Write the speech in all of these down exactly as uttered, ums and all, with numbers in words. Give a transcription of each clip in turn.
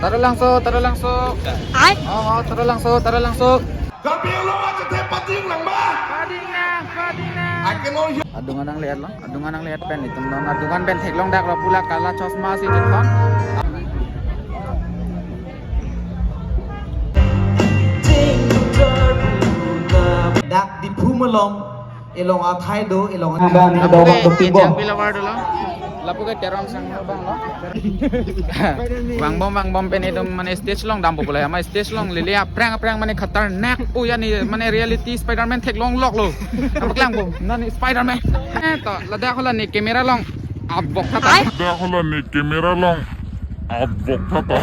Taralangso, Taralangso. Ai. Oh, oh, Taralangso, Taralangso. Kami lo aja teh pating lang ba? Pating lang, pating lang. Akin lo. Adung anang lihat lo, adung anang lihat pen itum non, adung an pen theklong dak lo pula kala chosma si chithon. Dak Diphu malom. Elong athai do, elong. Lapu ke Ejang Pilavar dolo. Lapu ke Teron Sangma abang lo. Vangbom, vangbom pen itum mane stage along dampo pula ya. Ma stage along lele aphrang aphrang mane khatarnak. Oh ya ni mane reality Spider-Man theklong lok lo. Apa kelang bom? Nani Spider-Man. Eh, to, ladak hala ni camera along abok thata. Ladak hala ni camera along abok thata.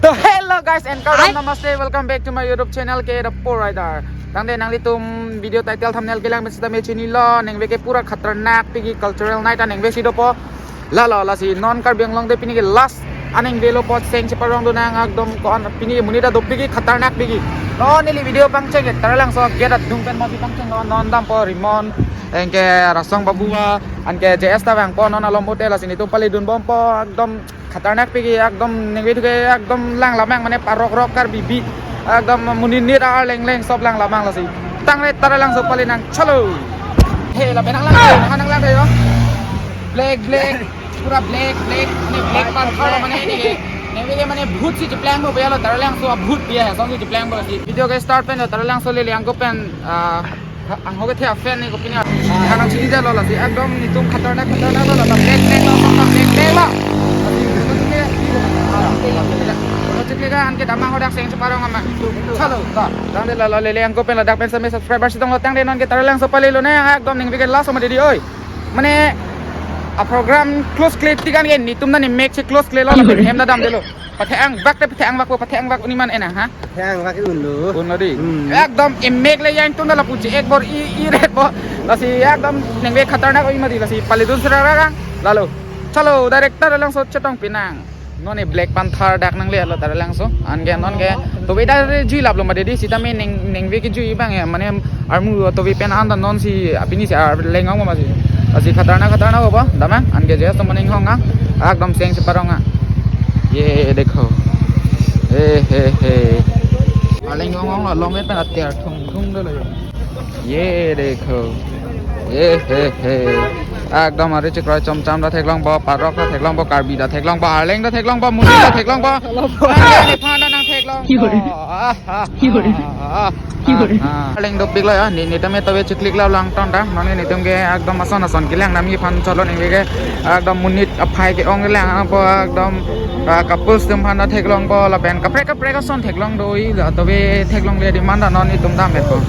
To hello guys and kardom, namaste, welcome back to my YouTube channel K the Poor Rider. Tangte nanglitum video title thumbnail kelang pen sitame chinilo, ningve ke pura khatarnak pigi cultural night aningve si dopo. Lalo lasi non Karbi Anglong te pini ke last aningve lo, pot seng cheparong do nang ekdom ko-an pini ke monit ta dopik ke khatarnak pigi. Non neli video pangcheng ke Taralangso gate adung pen masi pangcheng lo, non dampo Rimon, anke Rasong Babu va, anke J S ta vangpo non alom hotel, lasi netum pale dunbompo, ekdom khatarnak pigi, ekdom ningve thu ke ekdom lang lamang mane parok rok Karbi bi, ekdom monit nit arleng leng sob lang lamang lasi. Tangte Taralangso pale nang chalo. He lapen nang lang, nang lang yo. Black black, pura black black, mane Black Panther mane ini ke. Ningve ke mane bhut si cheplangpo biya lo, Taralangso bhut biya, song si cheplangpo si. Video ke start pen Taralangso lele angko pen, ah, angho kethe a-fan ni kopine. Hanang chini jalo lasi ekdom netum khatarnak khatarnak lo, la black black lo, la black black lo. Chikle ka anke damang hodak seng cheparong ama. Chalo, ta. Tangte lalo lele angko pen ladak pen same subscriber sitong lo, tangte non ke Taralangso pale lo ne, ekdom ningve ke last ma dedi oi. Mane a-program close kle tikan ke netum nani mic si close kle lo, lapen hem ta damdelo. Pathe-ang bak te, pathe-ang bak po, pathe-ang bak uni man ena ha. Pathe-ang bak un lo. Un lo di. Hmm. Ekdom emek le yang tum da lapu che ek bor i i ret bo. Lasi ekdom ningve khatarnak oi mati, lasi pale dun sera rang. Lalo. Chalo, director along so chetong pinang. Non e Black Panther dak nangle lo Taralangso. Anke non ke to beda jui lap lo ma dedi, sitame ning ningve ke jui bang ya, mane armu to be pen anda non si apini si arleng ong ma si. Lasi khatarnak khatarnak opo damang, anke J S to maning hong ah. Ekdom seng cheparong ah. Ye dekho. He he he. Arleng ong ong lo, long pen ater thung thung dolo yo. Ye dekho. He he he. Ekdom ari chekroi chomcham ta theklongpo, parok ta theklongpo, Karbi ta theklongpo, arleng ta theklongpo, monit ta theklongpo. Arleng ni phan ta nang theklongpo. Ki hore? Ah, ah, ki hore? Ah, ah, ki hore? Ah, ah. Arleng dopik lo ya, ne, netum e to be chiklik lo lang ton ta. Non netum ke ekdom ason ason kelang nami phan chalo ningve ke ekdom monit aphai ke-ong kelang po, ekdom, ah, couples atum phan ta theklongpo lapen kaprek kaprek ason theklong do-i la, to be theklongle demand non netum dam et po.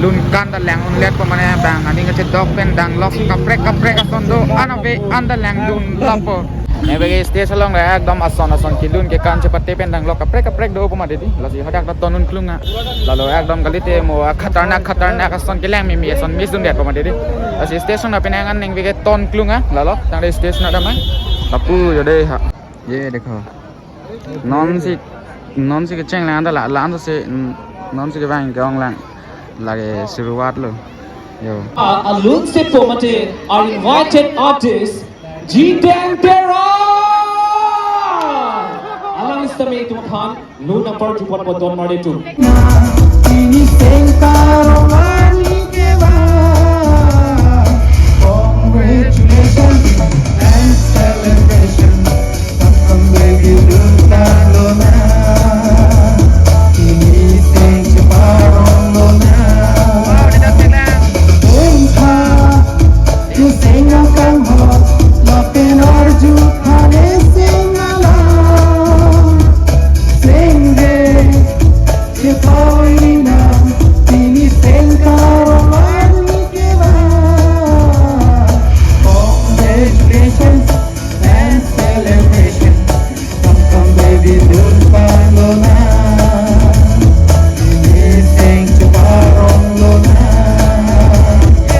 Lun kan ta lang unlet po mane bang aning kachedok pen danglok kaprek kaprek ason do, an ave an ta langdun lapo. Nebe ke stage along le ekdom ason ason kelun kekan chepate pen danglok kaprek kaprek do po ma dedi. Lasi hadak ta ton un klung ah. Lalo ekdom kalite mo khatarnak khatarnak ason kelang mimi ason miss dundet po ma dedi. Lasi stage along na penang an ningve ke ton klung ah. Lalo tangte stage na damang. Lapu yo de ha. Ye dekho. Non si, non si kecheng lang anta la, la anta si, mm, non si kevang ke-ong lang. Lake suruat lo. Yo. A, alun se po mate, our invited artist, Jiteng Teron. Alang sitame itum aphan, lo number chupot po don mare tum. Ini sengkar wani kewa. Congratulations and celebration. Welcome, baby, dun ta lo na. Ini seng cheparong lo na. Wow, dia dah tenang. Dun ta, you sing a song ho, lapen arju thane sing along. Sing de, ye pawi na, ini sengkar wani kewa. Congratulations and celebration. Welcome, baby, dun ta lo na. Ini seng cheparong lo na.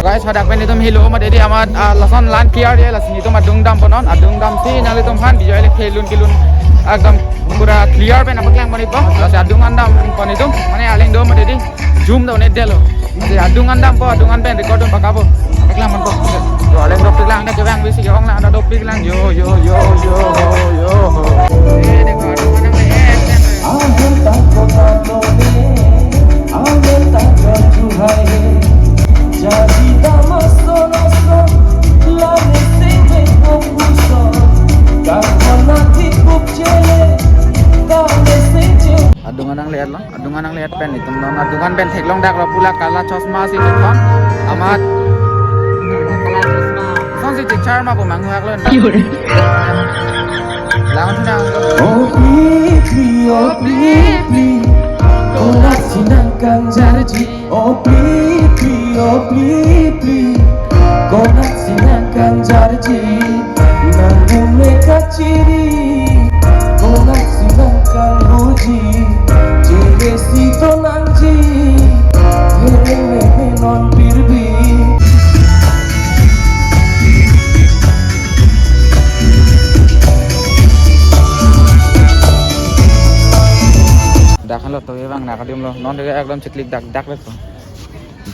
Guys, hadak pen itum helo ma dedi amat, ah, lason lan clear dia, lason itum adung dampo non, adung dam si nanglitum aphan video elek lun kelun ekdom pura clear pen apaklang ponpo, lasi adung an dampo itum, mane arleng do ma dedi, zoom do ne delo, lasi adung an dampo, adung an pen record dun pakappo, apaklang ponpo, yo arleng do paklang ne kevang. Bisi ke ong lang, ada dopik lang. Yo, yo, yo, yo, yo. Eh, dekho, ada mana le, eh, eh, eh. Ahun tak kota dope, ahun tak kota Juhai. Jadi damas tonos no, lale sing me fokuso. Kakon nathi kup chele, kale sing che. Adung anang le-etlo. Adung anang le-et pen itum non adung an pen theklong dak lo pula kala chosma si thon. Amat. Kala chosma. Son si chechar ma pu manghu ak lo. Langon thunang. Oh, pli, pli, oh, pli, pli. Konat si nangkangjarji. Oh, pli, pli, oh, pli, pli. Konat si nangkangjarji. Nangdun me kachiri, konat si nangkanghuji, chere si tonangji, hereng me non pirbi. Dak lo to vang nak adim lo, non de ekdom chiklik dak dak lo.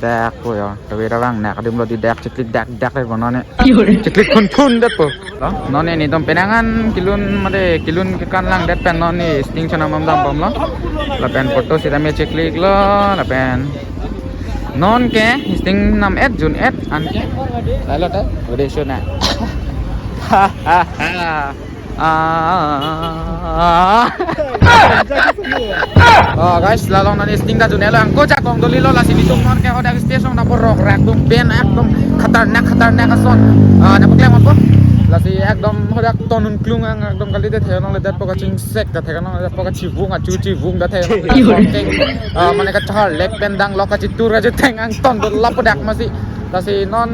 Dak po yo, tawi ravang nak adim lo di dak chiklik dak dak det po non ne. Chiklik khun khun det po. Lo, non ne netum penang an kilun mate kilun kekan lang det pen non ne sting chonam dam bom lo. Lapen photo sita me chiklik lo, lapen non ke sting nam et jun et an ke. Lailo ta, udah show na. Ha ha ha. Ah. Oh, guys, la along non ne sting ta jun et lo, angko jakong doli lo, lasi netum non ke hadak stage along ta porok rak dum ben ekdom khatarnak khatarnak ason. Ah, nangpaklangpo. Lasi ekdom hadak tonun klung ang ekdom kalite theklong ledet po, kachingsek ta theklong ledet po, kachivung achu chivung ta theklong ledet po. Ah, mane kacharlek pen dang lo, kachitur kachitur ang ton dolo lapu dak masi. Lasi non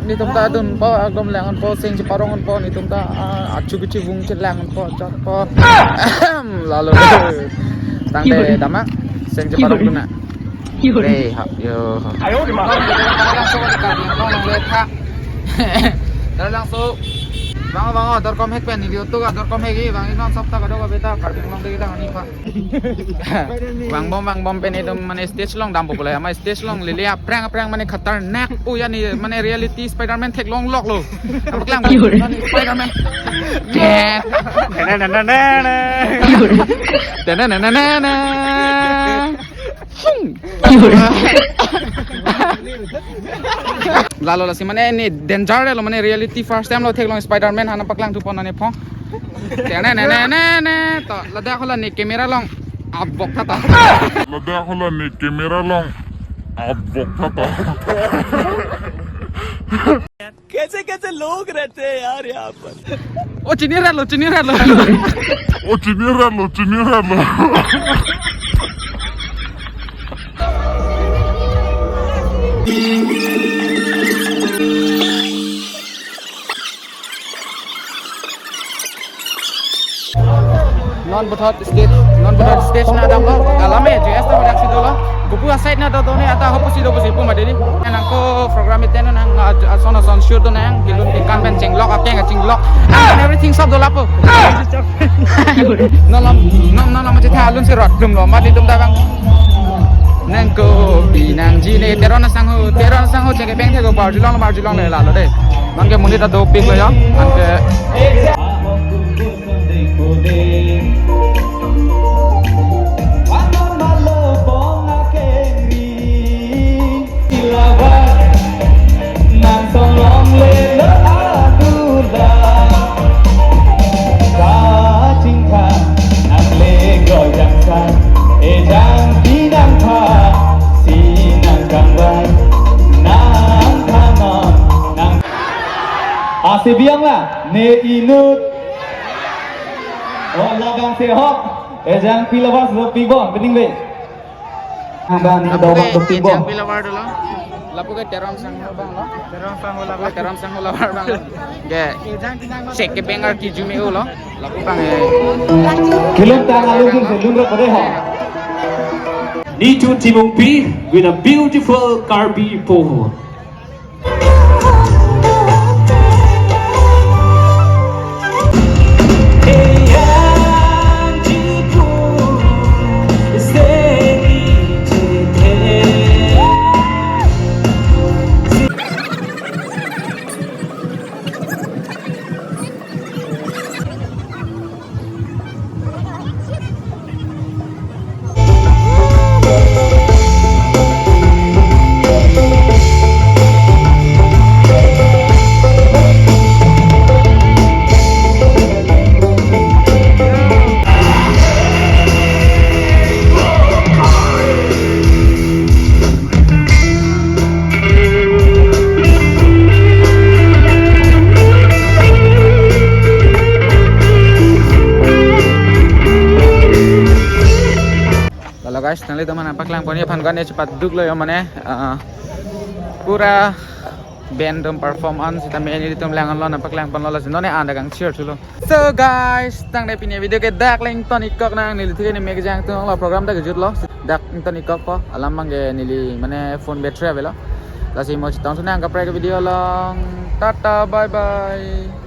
netum ta dunpo, ekdom lang-unpo, sing cheparong-unpo, netum ta, ah, achu kechivung chelang-unpo, chotpo. Ahem, lalo. Tangte dam ma, sing cheparong dun na. Re, ha, yo. Ayo, di ma. Langsung di Karbi Anglong le tha. Tar langsung. Bang, bang, oh, dorkom hek pen, video tu ka dorkom hek i, bang, inon sab ta kadok ka beta, Karbi Anglong de kita ani pa. Vangbom, vangbom pen itum mane stage along dampo pule, ama stage along lele aphrang aphrang mane khatarnak. Oh ya ni mane reality Spider-Man theklong lok lo. Nangpaklang mane Spider-Man. Tena na na na na. Tena na na na na. Hung. Lalo lasi mane ne danger lo, mane reality first time lo theklong Spider-Man, ha nangpaklang thupo non ne phong. Tena na na na na. To ladak hala ne camera along abok thata. Ladak hala ne camera along abok thata. कैसे कैसे लोग रहते हैं यार यहाँ पर। Oh, chini ra lo, chini ra lo. Oh, chini ra lo, chini ra lo. Non puthot stage, non puthot stage na damlo, alam e J S ta hadak si dolo. Kopu a-side na do do ne, ata hopu si do pusi pu ma dei. Nangko program iten nang, ah, ason ason shoot do nang, kilun kekan pen chenglok, akeng chenglok. And everything sab do lapu. Non lam, non, non lam chetha alun si rot dum lo, mati dum ta bang. Nangkopi nangji ne, Teron asangho, Teron asangho cheke beng thek o, barjulong, barjulong le lalo dei. Bang ke monit ta dopik lo ya, bang ke. Asi biang la, ne inut. Oh, labang sehok. Ejang pi lovers lo pi bom, pening be. Abang lapu ke dobak dobak pi bom. Ejang pi lover dolo. Lapu ke Teron asangho bang lo. Teron asangho lover. Teron asangho lover bang lo. Ke. Sek ke bengar ki jume lo. Lapu bang e. Kilun tang alun jun se lun ro kore ho. Nitu Timungpi with a beautiful Karbi poho. Guys, nanglitum aphan nangpaklang ponji aphan ko-an ne chepaduk lo jo mane, ah, pura band atum performance sita mane nelitum lang-an lo nangpaklang ponlo lasi non ne anda kangchir thulo. So guys, tangte pini video ke dak le ington-ik kok nang, neli thik ne mek jang tung lo, program dak kejut lo, dak ington-ik kok po, alam abang ke neli mane phone battery avelo. Lasi mo chetong thu nang kaprek video along. Tata, bye bye.